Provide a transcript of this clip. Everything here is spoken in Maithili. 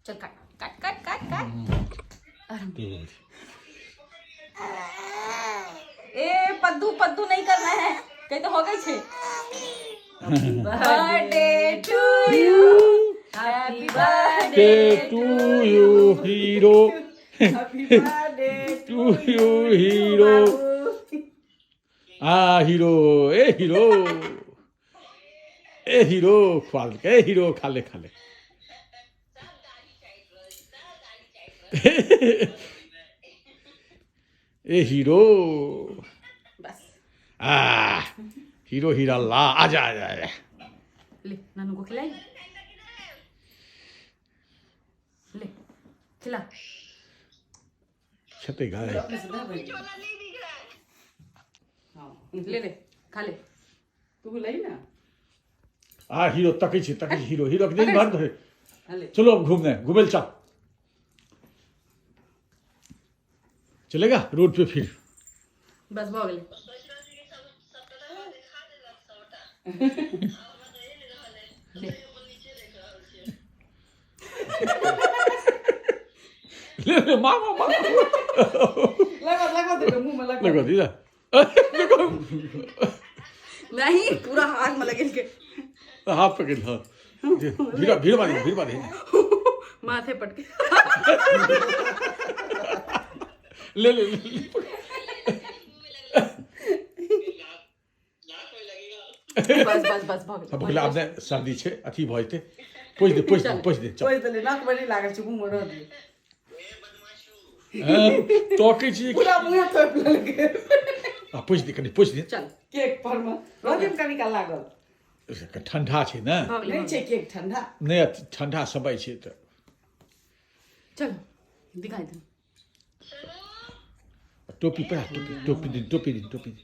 चल काट काट काट काट काट। ए पद्दू पद्दू नहीं करना है, कहीं तो हो गई छे। Birthday to you, happy birthday to you hero, happy birthday to you hero. आ hero, A hero, A hero खुआ देलकै, ए हीरो खा ले खा ले। ए हीरो बस आ हीरो हीरा ला, आजा आजा आजा। ले नानू को खिलाई, ले खिला। छते गाय ले ले खा ले। तू लई ना। आ हीरो तकै छी, तकै छी हीरो, हीरो के दिन भर धरे। ले चलो अब घूमने, घूमे चल चलेगा रोड पे फिर। बस भऽ गेलै। ले ले मामा मामा लगा लगा दे मुंह में लगा लगा दीदा देखो। नहीं पूरा हाथ में लगेल के हाथ पकड़ हाँ भीड़ भीड़ मारी भीड़ मारी माथे पटके। ले ले ले बस बस बस भऽ गेलै। अब बोले आब ने सर्दी छे अथी भऽ जेतै, पोछि दे पोछि दे पोछि दे चल। ओइ देले नाक में नहीं लागल छै, मुंह में रह दे। तकै छी पूरा मुंह थोप लेलकै। आ पोछि दे कनि पोछि दे। चल केक पर में रह दे, कनि का लागल। ठंडा छै ने। भऽ गेलै। नहीं छै केक ठंडा। नहि ठंडा समय छै तऽ। चल दिखाई दे। टोपी पहिरा, टोपी टोपी दिन टोपी दिन टोपी दिन।